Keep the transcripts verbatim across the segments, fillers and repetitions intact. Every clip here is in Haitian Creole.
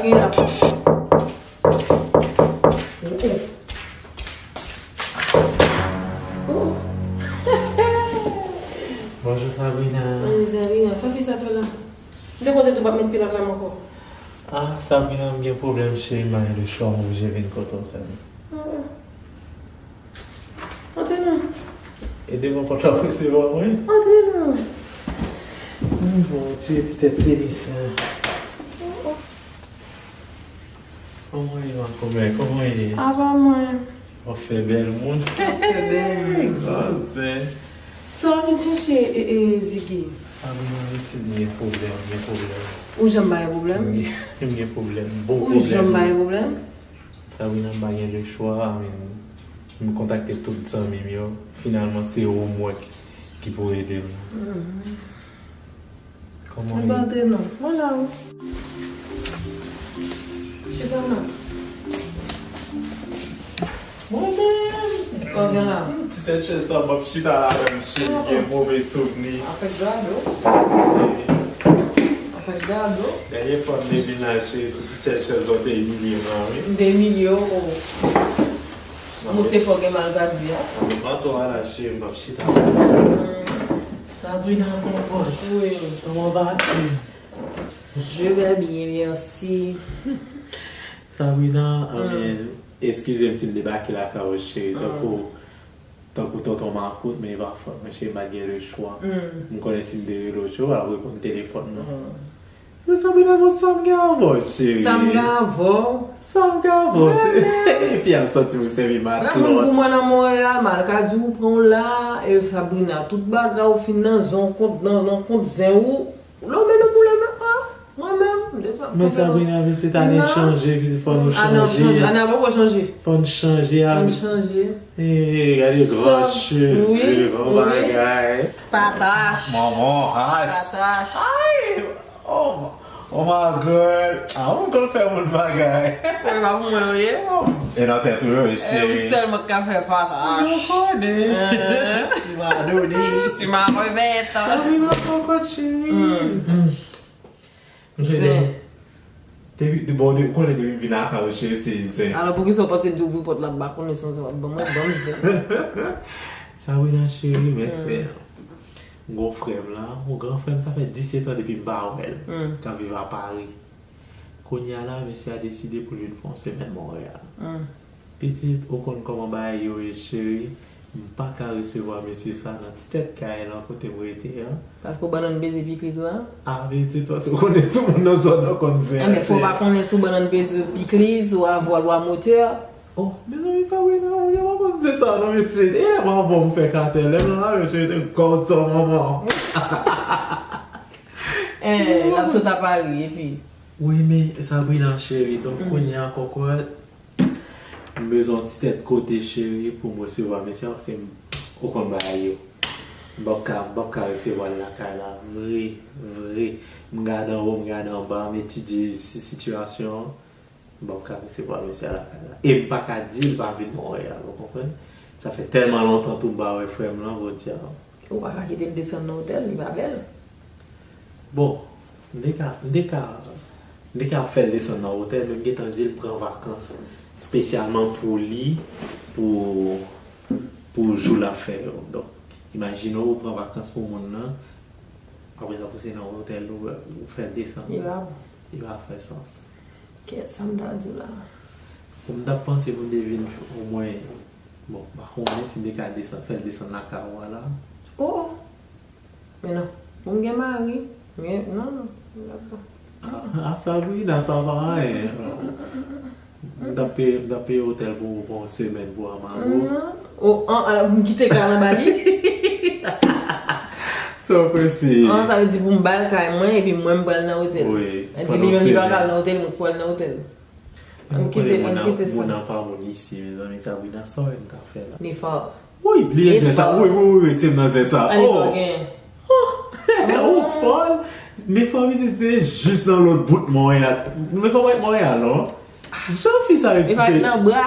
Li la. Oh, oh. Oh. Bonjou Sabrina. Bonjou Sabrina. Sa fi sa fè la? M te kontan tou pa met pye lakay m ankò. Ah, Sabrina, m gen pwoblèm, cheri, m pa gen lechwa, m oblije vin kote w sèlman. Ah. Antre non. E devan pòt la w resevwa mwen? Antre non. M bon, ti, ti tèt tenis la. Oh, oh. Kòman w ye, ma kòmè? Kòman w ye? Apa mwen? W ap fè bèl moun. W ap fè bèl moun. Granzen. Sa w vin chèche, e, e, Ziggy? Sa vin ann Ayiti, m gen pwoblèm, m gen pwoblèm. Ou janm bay pwoblèm? M gen, m gen pwoblèm, bon pwoblèm. Ou janm bay pwoblèm? Sabrina, m pa gen lechwa, men m kontakte tout zanmi m yo. Finalman, se ou m wè ki, ki pou ede m. Mhm. Kòman w ye? Antre non. Mwen la, wi. Chita la. Mwen menm. Kòman la? Ti tèt chèz sa, m ap chita la menm, cheri, gen move souvni. Afè gado. Afè gado. Dènye fwa m te vin la, cheri, sou ti tèt chèz la, w te imilye m la, wi. M te imilye w, o. Ou te fè w gen mal gad di a. Mwen pa twò ala, cheri, m ap chita. Sabrina, mon pote. Wi. Comment vas-tu? Je vais bien, merci. Sabrina, I mean, eskize m si m debake lakay ou, cheri. Tankou, tankou tonton makout, men e pa fòt mwen, cheri, m pa gen lechwa. M konnen si m te rele w, cheri, w pa t ap reponn telefòn nan. Se Sabrina, bon, sa m gen avè w, cheri? Sa m gen avè w? Sa m gen avè w? Fi a santi m sèvi matlòt. Frè moun pou mwen nan Monreyal, m al ka di ou pran w la, e Sabrina, tout bagay ou fin nan zen w kont, nan, nan kont zen ou. Lè w mennen pou lè men, ah, mwen menm, m te sa. Men Sabrina, pitit, ane chanje, pitit, fò nou chanje. Ane ap chanje, ane ap ankò chanje. Fò n chanje, fò n chanje. Eh, gade gran cheve, gran bagay. Patach. Manman, ah, patach. Ay! Oh, oh my God. Ah, ou konn fè moun bagay. Mwen pa pou mwen, wi. E nan tèt ou, wi, se ou sèlman k ka fè patach. Ou konnen. Ti madoni. Ti mamoy bèt. Sa vin anfòm kot cheri. M swete. Depi, bon, ou konnen depi m vin lakay ou, cheri, se zen. Alò, poukisa w panse m te ouvri pòt la, m pa konnen se yon zen w ap ban mwen, ban m zen. Sabrina, cheri, mèsi. M gon frè m la, yon gran frè m, sa fè disèt an depi m pa wè l, k ap viv a Pari. Kounye a la, mesye a deside pou l vin fè yon semèn Monreyal. Pitit, ou konn kòman bagay yo ye, cheri. M pa ka resevwa mesye sa nan ti tèt kay lan kote m rete an. Paske w bannann peze pikliz la? A, pitit, paske ou konnen tout moun nan zòn nan konn zen an. Enben, fò w pa konnen si w bannann peze pikliz, ou avwa lwa motè. Oh, mezanmi, Sabrina, ou pa konn zen sa non, pitit. E lè m avwa m fè katè, lè m nan lari, mesye te gòt zò manman. Eh, l ap sot a Pari, epi? Wi, men Sabrina, cheri, donk, kounye a, kòkòt, m bezwen yon ti tèt kote, cheri, pou m resevwa mesye a, paske m, ou konn bagay yo. M p ap ka, m p ap ka resevwa l lakay la. Vre, vre. M gade anwo, m gade anba, m etidye si-, sitiyasyon an. M p ap ka resevwa mesye a lakay la. E m pa ka di l pa vin Monreyal, ou konprann? Sa fè tèlman lontan tou m pa wè frè m lan, Bondye a. Ou pa ka kite l desann nan otèl, li pa bèl. Bon, m te ka, m te ka, m te ka fè l desann nan otèl, men m gentan di l pran vakans espesyalman pou li, pou, pou jou l ap fè yo. Donk, imajine w, ou pran vakans pou moun nan, apre sa pou se nan otèl ou, ou fè l desann. Li pa bon. Li pa fè sans. Kèt, sa m ta di w la? Bon, m t ap panse pou m te vin omwen, bon, m pa konnen si m te ka desann, fè l desann lakay ou a la. Oh! Men non, pou m gen mari, men non, non, m p ap. Ah, ah, Sabrina, sa pa anyen. M t ap peye, m t ap peye otèl pou ou pou yon semèn pou Amaro. Oh, an, an, m kite kay lan ba li? Sa w panse? An, sa vle di pou m ba l kay mwen, epi mwen m pral nan otèl. Wi, epi li menm li pa ka al nan otèl, mwen k pral nan otèl. Ann kite, ann kite sa. Moun nan pa moun isi, mezanmi, Sabrina, sa w wè m ka fè la? Nefa. Wi, bliye zen sa. Wi, wi, wi, wi, ti m nan zen sa. Oh! Oh! Ou fòl! Nefa, wi, se te jis nan lòt bout Monreyal. Nefa pa t Monreyal, non? Jan fi sa ret koupe. Nefa nan bra.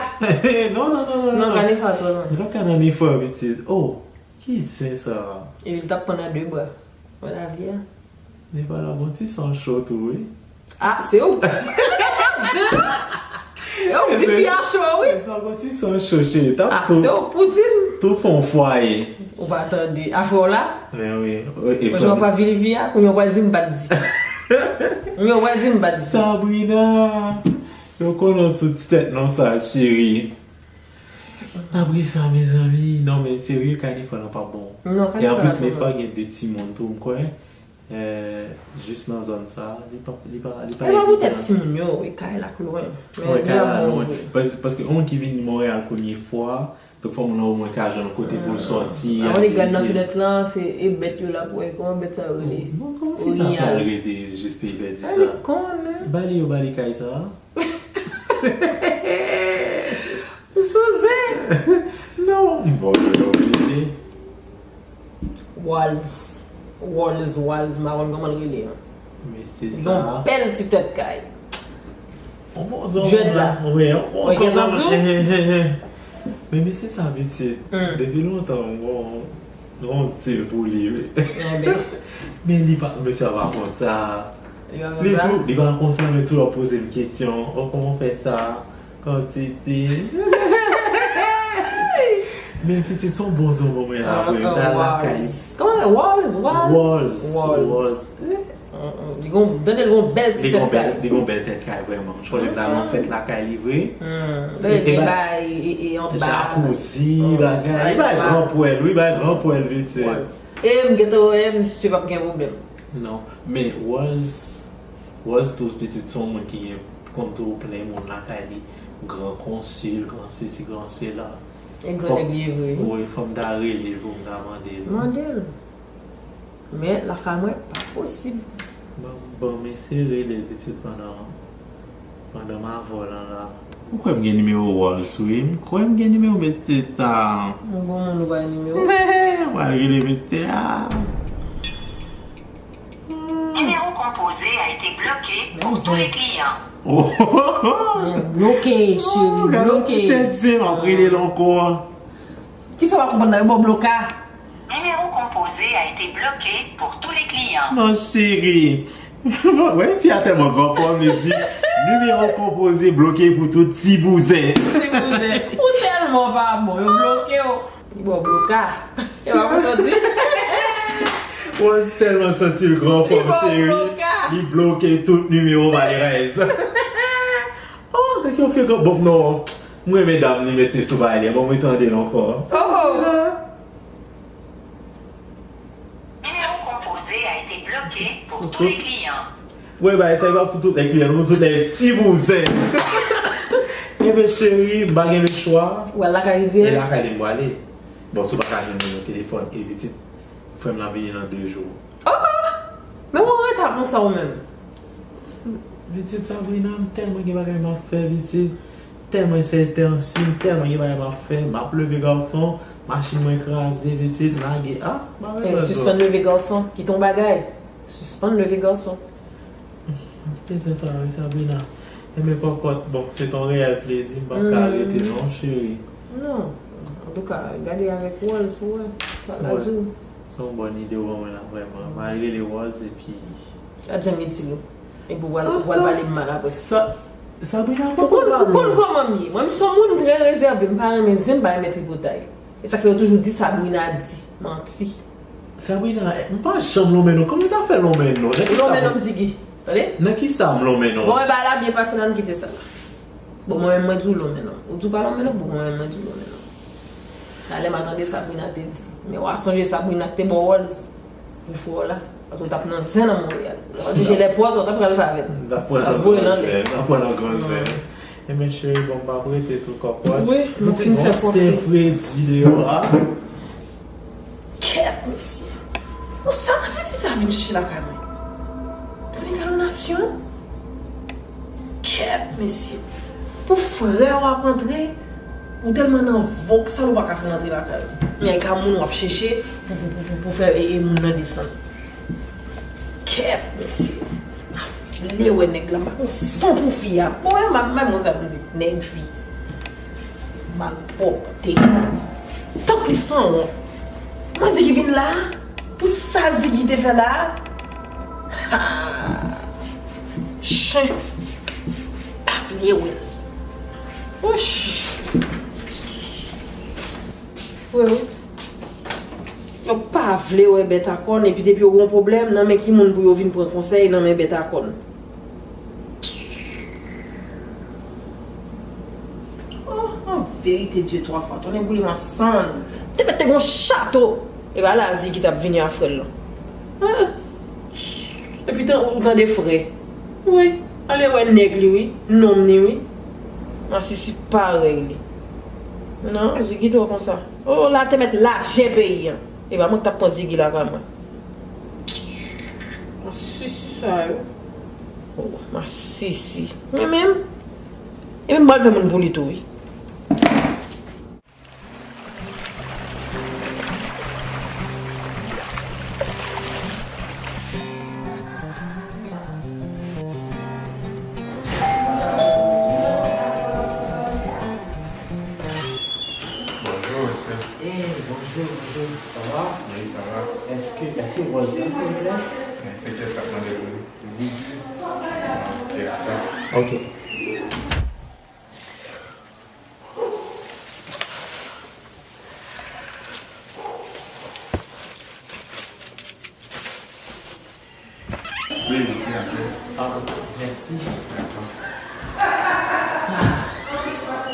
Non, non, non, non, non. Non, pa Nefa twò, non. Li pa ka nan Nefa, pitit. Oh! Ki zen sa? E li t ap pran nan de bra. Wè lavi a. Nefa la gon ti san cho tou, wi. Ah, se ou. Yo, di fi a cho, wi. Sa gon ti san cho, cheri. Tap tou. Se w pou di m. Tou fè yon fwaye. Ou pa tande. Afè w la? Men wi. Mwen jan w pa vini vi a, kounye w pral di m pa t di. Kounye w pral di m pa t di. Sabrina. Yo konnen w sou ti tèt non sa, cheri. Apre sa, mezanmi, non, men serye, kay Nefa nan pa bon. Non, kay Nefa pa bon. E anplis, Nefa gen de timoun tou, m kwè. Eh, jis nan zòn sa, li pa, li pa, li pa evidan. E pa poutèt timoun yo, e kay la k lwen. Men kay la lwen. Paske, paske yon moun ki vin Monreyal premye fwa, donk fò moun nan omwen ka jwenn yon kote pou l sòti. Avan li gad nan fenèt lan, se e bèt yo l ap wè. Kòman bèt sa yo rele? Bon, kòman fi sa fè al rete jis peyi pèdi sa? Li konnen. Ba li yo, ba li kay sa. Ou sou zen. Non, m bon, yo oblije. Walz. Walz, Walz, m pa konn kòman l rele an. Mesye sa. Li gon bèl ti tèt kay. On bon zanmi. Dread la. Wi, on bon zanmi. Men mesye sa pitit. Depi lontan, m gon, gon zye pou li, wi. Men li pa, mesye a pa konn sa. Li tou, li pa konn sa, men tou l ap poze m kesyon. Oh, kòman w fè sa? Kantite. Men pitit se yon bon zanmi mwen la, vre. L al lakay. Kòman? Walz, Walz? Walz, Walz. Li gon, tande l gon bèl ti tèt kay. Li gon bèl tèt kay, vrèman. M sonje m t al nan fèt lakay li, vre. Li bay, e, e, yon ba. Jacuzzi, bagay. Li bay gran pwèl, wi, bay gran pwèl, pitit. E m gentan wè, misye p ap gen pwoblèm. Non, men Walz, Walz tou pitit se yon moun ki gen konn tou plen moun lakay li, gran konsil, gran sesi, gran sela. E gran nèg li ye vre, wi. Wi, fò m ta rele l pou m ta mande l. Mande l. Men lakay mwen pa posib. Ban m, ban m eseye rele l pitit pandan, pandan m avè w lan la. Ou kwè m gen nimewo Walz, wi? M kwè m gen nimewo mesye sa. Yon bon moun ou pa gen nimewo. Mwen rele mesye a. Numéro composé a été bloqué pour tous les clients. Oh. Bloke, cheri, bloke. Gade yon ti tèt zen, m ap rele l ankò. Kisa w pa konprann nan yo ba w bloka? Numéro composé a été bloqué pour tous les clients. Non, cheri. Wè, fi a tèlman gran fòm, li di, numéro composé bloqué pour tout ti bouzen. Ti bouzen. Ou tèlman pa bon, yo bloke w. Li ba w bloka. E pa konsa w di? Walz tèlman santi l gran fòm, cheri. Li bloke tout nimewo malerèz. Oh, gade yon fi gran. Bon, non. Mwen renmen dam li mete sou bagay li. Bon, mwen tande l ankò. Oh, oh. Numéro composé a été bloqué pour tous les clients. Wè, bagay sa, e pa pou tout lè kliyan, pou tout lè ti bouzen. Ebyen, cheri, m pa gen lechwa. Ou al lakay li dirèk? E lakay li m prale. Bon, si w pa ka jwenn li nan telefòn, e pitit, frè m nan vini nan de jou. Oh, oh! Men ou an reta konsa ou menm. Pitit Sabrina, m tèlman gen bagay m ap fè, pitit. Tèlman sèten ansi, m tèlman gen bagay m ap fè. M ap leve gason, machin mwen kraze, pitit, lage. Ah, m ap... Ey, sispann leve gason, kite yon bagay. Sispann leve gason. Bezwen sa wi, Sabrina. Enben, kòkòt, bon, se t on reyèl plezi, m p ap ka rete non, cheri. Non. Antouka, gade avèk Walz pou wè sa l ap di w. Se yon bòn ide w ban mwen la, vrèman. M a rele Walz epi... Gad jan m itil ou. Epi w pral, w pral pale m mal apre. Sa, Sabrina, ou konn, ou konn kòman m ye. Mwen, m se yon moun trè rezève, m pa renmen zen, m pa renmen tripotay. E sa k fè yo toujou di Sabrina di manti. Sabrina, m pa janm lonmen non. Kòman w ta fè lonmen non? Ou lonmen non, Ziggy. Tande? Nan kisa m lonmen non? Bon, e bagay la byen pase la, n kite sa la. Bon, mwen menm, mwen di w lonmen non. Ou di w pa lonmen non, bon, mwen menm, mwen di w lonmen non. Talè m a tande Sabrina te di. Men w a sonje Sabrina k te ba w Walz pou frè w la. Paske w t ap nan zen nan Monreyal. Lè w di je lè pwòz, w t ap pral fè avè l. N ap pran nan gran zen, n ap pran nan gran zen. Enben cheri, bon, m ap rete tou kòkòt. Wi, nou fin fè pwòpte. Bon, se fredi deyò a. Kèt, mesye. Bon, sa, se ti sa vin chèche lakay mwen. Mezanmi, gade yon nasyon. Kèt, mesye. Pou frè w ap antre, ou tèlman nan vòk sal ou pa ka fè l antre lakay ou. Men ka moun w ap chèche pou, pou, pou, pou, pou fè e, e moun nan desann. Kèt, mesye. M ap vle wè nèg la, m pa gon san pou fi a. Bon, e m ap menm konn sa pou di nèg fi. Malpwòpte. Tanpri sanwont. Mwen Ziggy vin la a? Pou sa Ziggy te fè la a? Ha! Chen. Pa Vle wè l. Ouch. Vre wi. Yo pa vle wè bèt a kòn, epi depi yo gen yon pwoblèm, nan men ki moun pou yo vin pran konsèy? Nan men bèt a kòn. Oh, an verite, Dye twa fwa, tonnè boule m an sann. Te mèt te gen yon chato. E pa la Ziggy t ap vini a frè l lan. Ah. Epi tan, ou tande frè. Wi, ale wè nèg li wi, nonm ni wi. Masisi parèy li. Non, Ziggy twò konsa. Oh, la te mèt lajè peyi an. E pa mwen ki t ap pran Ziggy lakay mwen. Masisi sa yo. Oh, masisi. Mwen menm. E menm bal fè moun pou li tou wi. Bonjou, mesye. Hey, bonjou, bonjou. Sa va? Wi, sa va. Èske, èske Rose la, silvouplè? Men se kiyès k ap mande pou li? Ziggy. Ok, dakò. Ok. Wi, mèsi anpil. Ah, ok, mèsi. Dakò.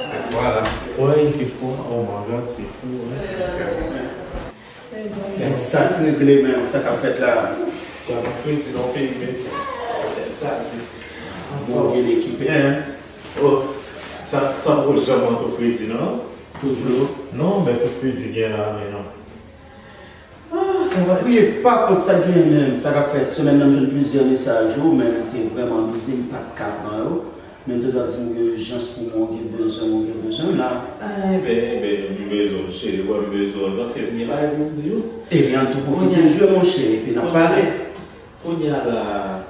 Se fwa la. Ouais, il fait froid. Oh my God, c'est fou, hein. Men sa k regle menm, sa k ap fèt la? Gade fredi nan peyi, men tèt chaje. Bon, byen ekipe, hein? Oh, sa, sa poko janm antre fredi, non? Toujou. Non, men pou fredi gen la, men non. Ah, sa va. Wi, pa kont sa gen menm, sa k ap fèt. Semèn nan, m jwenn plizyè mesaj ou, men m te vrèman bizi, m pa t ka pran yo. Men m te dwe di m gen ijans pou mwen, gen bezwen mwen, gen bezwen m la. Ah, enben, enben, m bezwen w, cheri, wè m bezwen w, paske m gen bagay pou m di w. Ebyen, ann tou pwofite jwe, monchè, epi n ap pale. Kounye a la,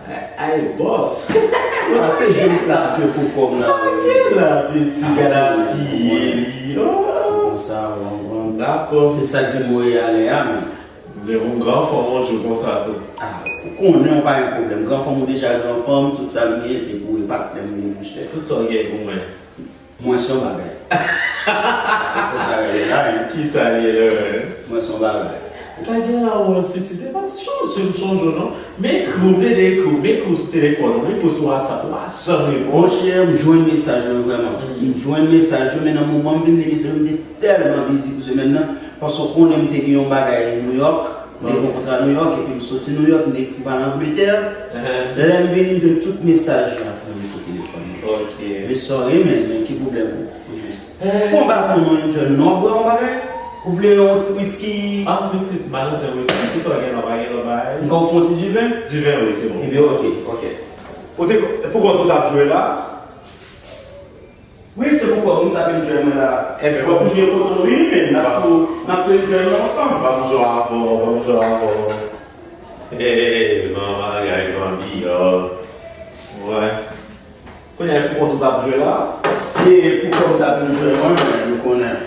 ay, ay, bòs. Ah, se jwe m t ap jwe pou kò m la. Sa gen la, piti, gad apiye li. Oh. Se konsa, w konprann. Dakò. Se sa k vin mwen ye alè a, men. Men yon gran fanm yon jou konsa tou. Ah, ou konnen w pa gen pwoblèm. Gran fanm ou deja gran fanm, tout sa m ye, se pou epatnè m ye, monchè. Tout sa w gen pou mwen. Mwen se yon bagay. Fòk bagay yo la, hein. Kisa l ye la, hein? Mwen se yon bagay. Sa gen la, Rose, pitit, epa ti chonje m sonje w, non. M ekri w, m plede ekri w, m ekri w sou telefòn, m ekri w sou WhatsApp, ou pa janm reponn. Monchè, m jwenn mesaj yo vrèman. Mm. M jwenn mesaj yo, men nan moman m vin li mesaj yo, m te tèlman bizi pou semèn nan, paske w konnen m te gen yon bagay New York, m te gen yon kontra New York, epi m soti New York, m te pral Angletè. Lè m vini, m jwenn tout mesaj yo ap rive sou telefòn mwen. Ok. Men sorry, men, men ki pwoblèm ou, ou jis? Pran baton non, Angel, non, bwè yon bagay? Ou vle yon ti wiski? Ah, pitit, m pa nan zen wiski. Kisa w gen la, pa gen lòt bagay? M ka ofri w ti diven? Diven, wi, se bon. Ebyen, ok, ok. Ou te, pou kont ou t ap jwe la? Wi, se pou kò m t ap enjoy mwen la. Ebyen, w ap byen kontan wi, men n ap tou, n ap tou enjoy nou ansanm. Ban m jwe avè w, ban m jwe avè w. Hey, manman, gade gran biyò. Wè. Kounye a, pou kont ou t ap jwe la? E pou kò m t ap enjoy mwen, men nou konnen.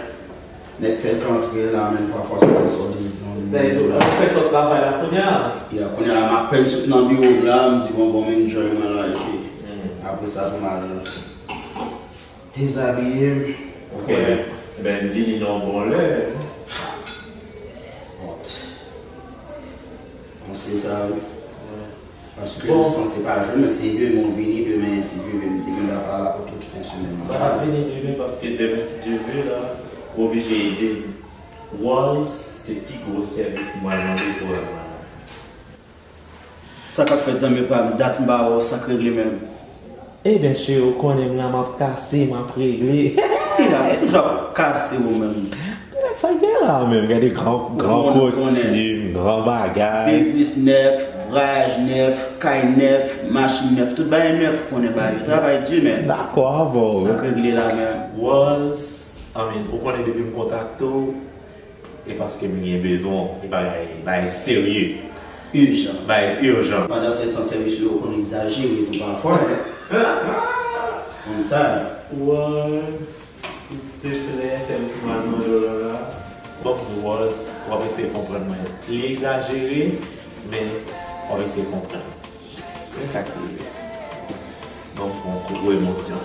Nèg fèk antre la, men pafwa se yon sòt de zanmi. Dayè, ou fèk sot travay la kounye a? Ya, kounye a la, m apèn sot nan biwo m la, m di, bon, bon, m enjoy mwen la, epi apre sa, pou m al dezabiye m. Ok. Ebyen, m vini nan yon bon lè. Bon. Bon, se sa, wi. Paske nou sanse pa jwenn, men se demen w vini, demen, si Dye vle, m te gen dwa pa la pou tout fen semèn nan. M pa t ap vini demen, paske demen, si Dye vle, la, ou oblije ede m. Walls, se pi gwo sèvis m pral mande pou w la. Sa k ap fèt, zanmi pa m, dat m pa wè w, sa k regle menm? Ebyen, cheri, ou konnen m la, m ap kase, m ap regle. Pi la, ou toujou ap kase ou menm. Sa gen la menm, gade gran, gran kostim, gran bagay. Biznis nèf, vwayaj nèf, kay nèf, machin nèf, tout bagay nèf, konnen bagay yo travay di, men. Dakò avè w. Sa k regle la menm? Walls, I mean, ou konnen depi m kontakte w, e paske m gen bezwen w, e bagay, bagay serye. Ijan. Bagay ijan. Pandan se tan, sèvis yo konn egzajere tou pafwa, hein. Konn sa. Walls, silteplè, sèvis m al mande w la. Bon, m di Walls, w ap eseye konprann mwen. Li egzajere, men w ap eseye konprann. Men sa k rive. Bon, bon, kou gwo emosyon.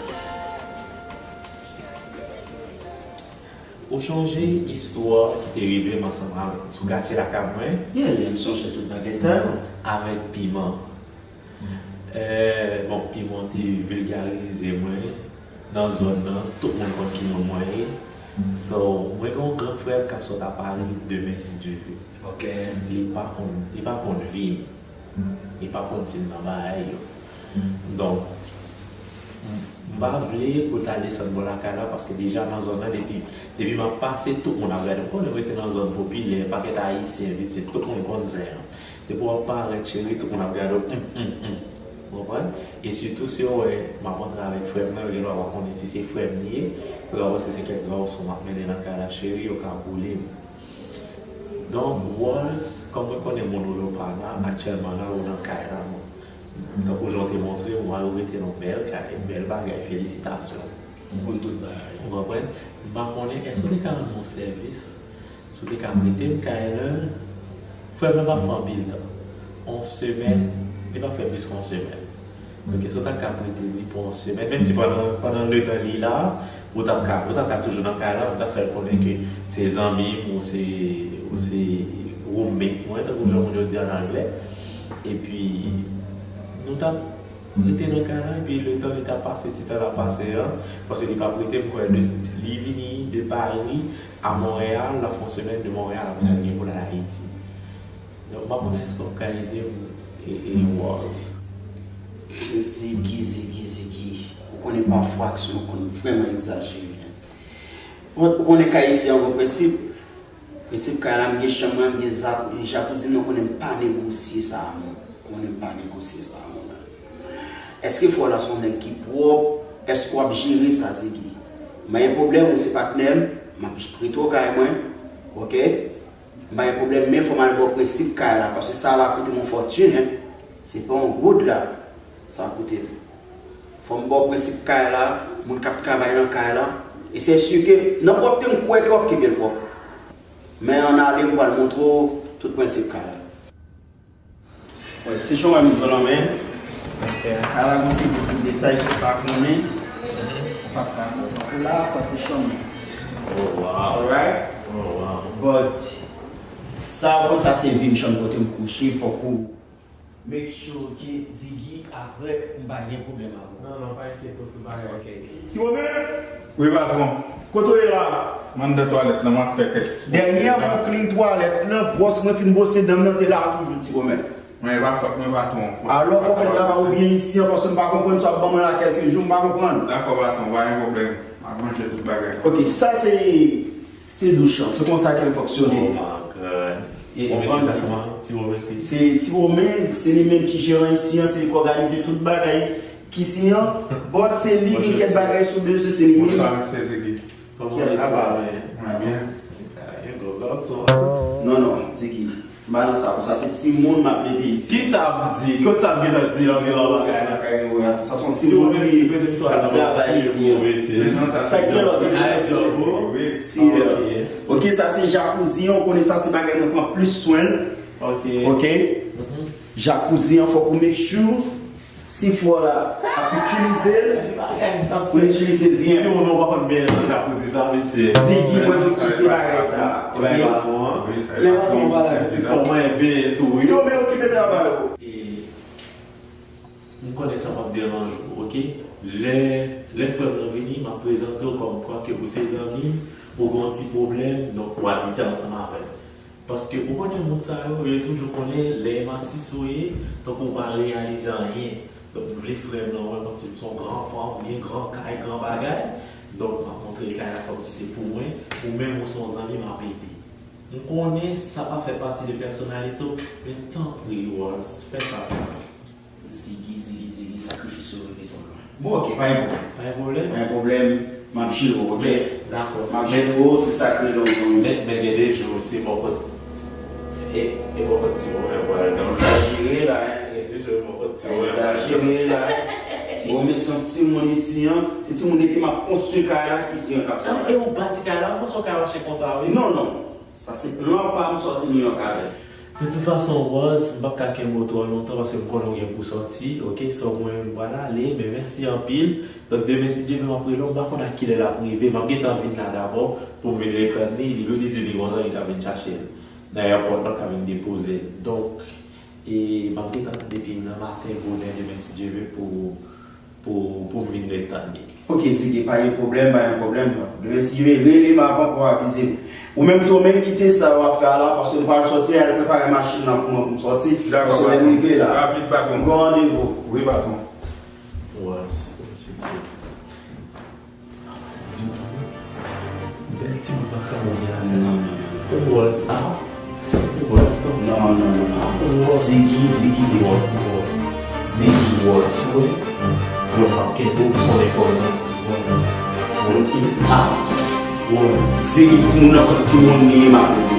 Ou chonje istwa ki te rive m ansanm avèk, sou katye lakay mwen? Yeah, yeah, m sonje tout bagay sa yo. Avèk Piman. Eh, bon, Piman te vilgarize mwen nan zòn nan, tout moun konn ki moun mwen ye. So, mwen gen yon gran frè m k ap sot a Pari demen, si Dye vle. Ok. Li pa konn, li pa konn vi m. Li pa konn si m nan bagay yo. Donk, m, m pa vle pou l ta desann bò lakay la, paske deja nan zòn nan, depi, depi m ap pase, tout moun ap gade m. Ou konnen m rete nan zòn popilè, pakèt Ayisyen, pitit, tout moun konn zen an. Depi w ap parèt, cheri, tout moun ap gade w, hum, hum, hum. Ou konprann? E sitou, si yo wè m ap antre avèk frè m nan, yo gendwa pa konnen si se frè m li ye, yo ka panse se kèk gason m ap mennen nan kay la, cheri, yo ka boule m. Donk, Walls, kòm mwen konnen moun Olopana, aktyèlman la, ou nan kay la, bon. Tankou jan w te montre m, ou al rete nan bèl kay, bèl bagay, felisitasyon. M konn tout bagay. Ou konprann? M pa konnen, èske w te ka rann mwen yon sèvis? Si w te ka prete m kay lan, frè m nan pa fè anpil tan. Yon semèn, li pa fè plis ke yon semèn. Donk, èske w ta ka prete m li pou yon semèn? Menm si pandan, pandan letan li la, ou t ap ka, ou t ap ka toujou nan kay la, ou t ap fè l konnen ke se zanmi m, ou se, ou se roommate mwen, tankou jan moun yo di ann anglè. Epi, nou t ap rete nan kay la, epi letan li t ap pase, ti tan l ap pase an, paske li p ap rete, m kwè, de, li vini de Pari a Monreyal, l ap fè yon semèn, de Monreyal, apre sa, li gen pou l al Ayiti. Donk, m pa konnen èske w ka ede m e, e Walls. Ziggy, Ziggy, Ziggy. Ou konnen pafwa aksyon yo konn vrèman egzajere. Ou, ou konnen kay isi an gon prensip. Prensip kay la, m gen chanm mwen, m gen za-, jakouzi m, nou konnen m pa negosye sa a, non. Konnen m pa negosye sa a, mon gars. Èske frè w la se yon nèg ki pwòp? Èske w ap jere sa, Ziggy? M pa gen pwoblèm, ou se patnè m, m ap rete w kay mwen, oke? M pa gen pwoblèm, men fò m al ba w prensip kay la, paske sa la koute m yon fòtin, en. Se pa yon goud la, sa koute m. Fò m ba w prensip kay la, moun k ap travay nan kay la. E se si ke, nan pwòpte, m kwè ke w ap kenbe l pwòp. Men ann ale, m pral montre w tout prensip kay la. Wè, se chanm m di w lan men. Kay la gon seri de ti detay si w pa konnen, ou p ap ka wè. Tankou la, sa se chanm mwen. Oh, wow. Alright? Oh, wow. But, sa w konn sa se vi m, chanm kote m kouche, fòk ou make sure ke Ziggy, apre, m pa gen pwoblèm avè w. Non, non, pa enkyete w, tout bagay. Ok. Ti Romen! Wi, patwon. Kote w ye la? M anndan twalèt lan, m ap fè kèk ti... Dènyèman, w clean twalèt lan, bwòs mwen fin bwose dan m nan te la toujou, Ti Romen. Mwen, e pa fòt mwen, patwon. Alò, fò w fè travay ou byen isi an, paske m pa konprann sa w ap ban mwen la kèlke jou, m pa konprann. Dakò, patwon, pa gen pwoblèm. M ap ranje tout bagay. Ok, sa se, se douch lan. Se konsa ke l fonksyone. Oh my God. E, e mesye sa kòman? Ti Romen, ti... Se Ti Romen, se li menm ki jeran isi an, se li k òganize tout bagay ki isi an. But se li gen kèk bagay si w bezwen, se li menm. Bonswa, mesye Ziggy. Kòman w ye, Ti Romen? Mwen byen. Yon gwo gason. Non, non, Ziggy. M pa nan sa, sa se timoun m ap leve isi. Kisa m di? Kot sa m gentan di la, gen lòt bagay la? Sa se yon timoun ki ap travay isi. Sa ki gen lòt? Ok, sa se jakouzi an, ou konnen sa se bagay mwen pran plis swen l. Ok. Ok? Jakouzi an, fòk ou make sure si frè w la ap itilize l, pou l itilize l byen. Si w pa konn benyen nan jakouzi sa, mesye. Ziggy, mwen di w kite bagay sa. E bay patwon an. Lè patwon an pale avèk ti fanm mwen, benyen tou, wi. Si w men okipe travay ou. E m konnen sa p ap deranje w, oke? Lè, lè frè m nan vini, m ap prezante w kòm kwa ke ou se zanmi m, ou gen yon ti pwoblèm, donk ou abite ansanm avè m. Paske ou konnen moun sa yo, yo toujou konnen lè m asiste w ye, tankou w pa reyalize anyen. Donk, m vle frè m nan wè kòmsi m se yon gran fanm, m gen gran kay, gran bagay. Donk, m ap montre l kay la kòmsi se pou mwen. Ou menm, ou se yon zanmi, m ap ede. M konnen sa pa fè pati de pèsonalite w, men tanpri, Walls, fè sa pou mwen. Ziggy, Ziggy, Ziggy, sakrifis yo rive twò lwen. Bon, ok, pa gen pwoblèm. Pa gen pwoblèm? Pa gen pwoblèm. M ap jere w, ok? Dakò. M ap jere w, se sa k rele yon zanmi. Men, men gen de jou, se bò kot, e, e bò kot Ti Romen pou al danse. Egzajere la, en. Gen de jou, e bò kot Ti Romen pou al danse. Egzajere la. Ti Romen se yon timoun isi an. Se timoun depi m ap konstwi kay la ki isi an k ap travay. Ah, e ou bati kay la? M panse w ka mache konsa, wi. Non, non. Sa se plan pa m sòti Nouyòk avè l. De tout fason, Rose, m p ap ka kenbe w twò lontan paske m konnen w gen pou sòti, oke? So, mwen, m pral ale, men mèsi anpil. Donk, demen, si Dye vle, m ap rele w, m pa konn a kilè l ap rive, m ap gentan vin la dabò pou m vin retann li. Li, li di m li gon zanmi k ap vin chache l nan èpòt la, k ap vin depoze l. Donk, e, m ap gentan la depi nan maten bonè demen, si Dye vle, pou, pou, pou m vin retann li. Ok, Ziggy, pa gen pwoblèm, pa gen pwoblèm. Demen, si Dye vle, rele m avan pou w avize m. Ou menm tou, men kite sa w ap fè a la, paske nou pral sòti, ale prepare machin nan pou mwen, pou m sòti. Dakò, patwon. Solèy rive la. Rapid, patwon. M gen randevou. Wi, patwon. Rose, Rose, pitit. Bèl timoun baka mwen la. Non, non, non, non. Rose, ah. Rose, non. Non, non, non, non. Rose. Ziggy, Ziggy, Ziggy. Rose. Ziggy. Rose, wi. Rose, m ap kenbe w pou konnen fòs mwen. Rose. Rose. Ah. Rose. Ziggy, timoun nan se yon timoun li ye, m ap kenbe.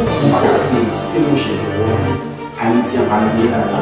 Ou pa ka timoun piti, monchè. Rose. Ayiti an pa rete la, sa.